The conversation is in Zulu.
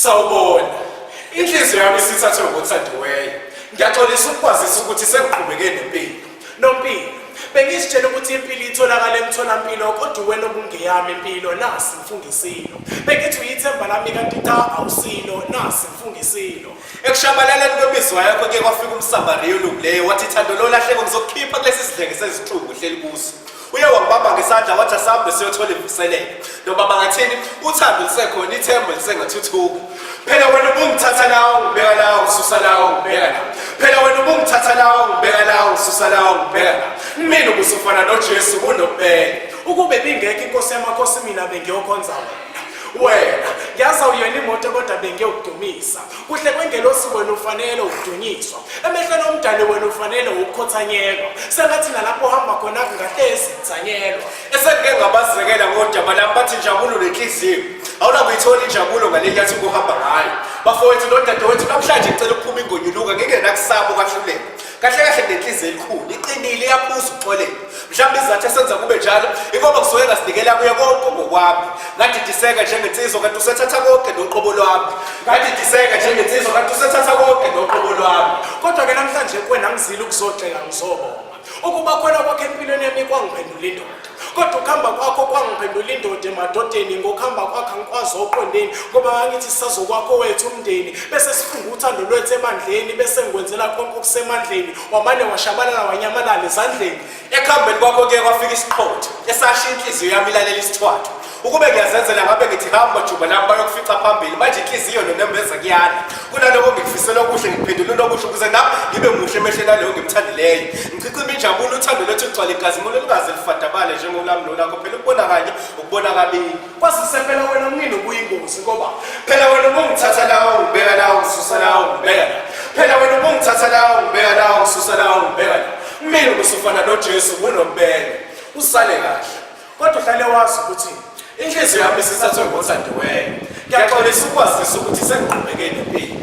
Sawubona. Inhliziyo yami isithathwe ngothandiweyo. Ngiyaxolisa ukukwazisa ukuthi sengiqhubeke nempilo. Nompilo, bengizitshela ukuthi impilo itholakala emtholampilo kodwa wena obungeyami impilo nasi mfungisilo. Bengithi uyithemba lami kanti cha awusilo nasi mfungisilo. Ekushabalaleni kwemizwa yakho kuye kwafika umSamariya olungileyo wathi thando lolahleko ngizokukhipha kulesi sidleke sezinhlungu uhleli kuso. Uye wangibamba ngesandla wathi asambe siyothola imvuselelo. Noma bangathini uthando lusekhona ithemba lisengathuthuka. Phela wena ubungithatha la ungibeka la ungisusa la ungibeka la. Phela wena ubungithatha la ungibeka la ungisusa la ungibeka la. Mina ubusufana noJesu kunobele. Ukube bingekho inkosi yamakhosi mina bengiyokhonza wena. Wena, ngiyazi awuyona imoto kodwa bengiyokudumisa. Kuhle kwengelosi wena ufanele ukudunyiswa. Emehlweni omdali wena ufanele ukukhothanyelwa. Sengathi nalapho uhamba khona kungahlezi kuthanyelwa. Esengike ngabazekela ngodaba lami bathi injabulo nenhliziyo. Awunakuyithola injabulo ngale nyathi ukuhamba ngayo. Bafowethu nodadewethu namhlanje ngicela ukuphuma ingonyuluka ngingenakusaba ukwahlulela. Kahle kahle nginenhliziyo elikhulu, iqinile iyaphuza ukuxolela. Mhlawumbe isizathu esenza kube njalo ingoba kusuke ngasinikela kuye konke ngokwami. Ngadidiseka njengensizwa kanti usethatha konke noqobo lwami. Ngadidiseka njengensizwa kanti usethatha konke noqobo lwami. Kodwa-ke namhlanje kuwena ngizile ukuzogxeka ngizobonga. Ukuba khona kwakho empilweni yami kwangiphendula indoda. Kodwa ukuhamba kwakho kwangiphendula indoda emadodeni ngokuhamba kwakho angikwazi oqondeni ngoba ngangithi sisazokwakho wethu umndeni bese sifunga uthando lwethu ebandleni bese ngikwenzela konke okusemandleni wamane washabalala wanyamalala ezandleni. Ekuhambeni kwakho kuye kwafika isiqhotho esashiya inhliziyo yami ilalela isithwatho. Ukube ngiyazenzela ngabe ngithi hamba juba lami bayokufica phambili. Manje inhliziyo nonembeza kuyala. Kunaloko ngikufisela okuhle ngikuphendula unokuhle ukuze nami ngibe muhle emehlweni aloyo ngimthandileyo. Ngichichima injabulo uthando lwethu lugcwale inkazimulo lungaze lufadabale njengolami nolakho phela ukubona kanye ukubona kabili. Kwazise phela wena mnini ubuyingozi ngoba Phela wena ubungithatha la ungibeka la ungisusa la ungibeka la. Phela wena ubungithatha la ungibeka la ungisusa la ungibeka la. Mina ubusufana noJesu kunobele. Usale kahle. Kodwa uhlale wazi ukuthi inhliziyo yami isithathwe ngothandiweyo. Ngiyaxolisa ukwazisa ukuthi sengiqhubeke nempilo.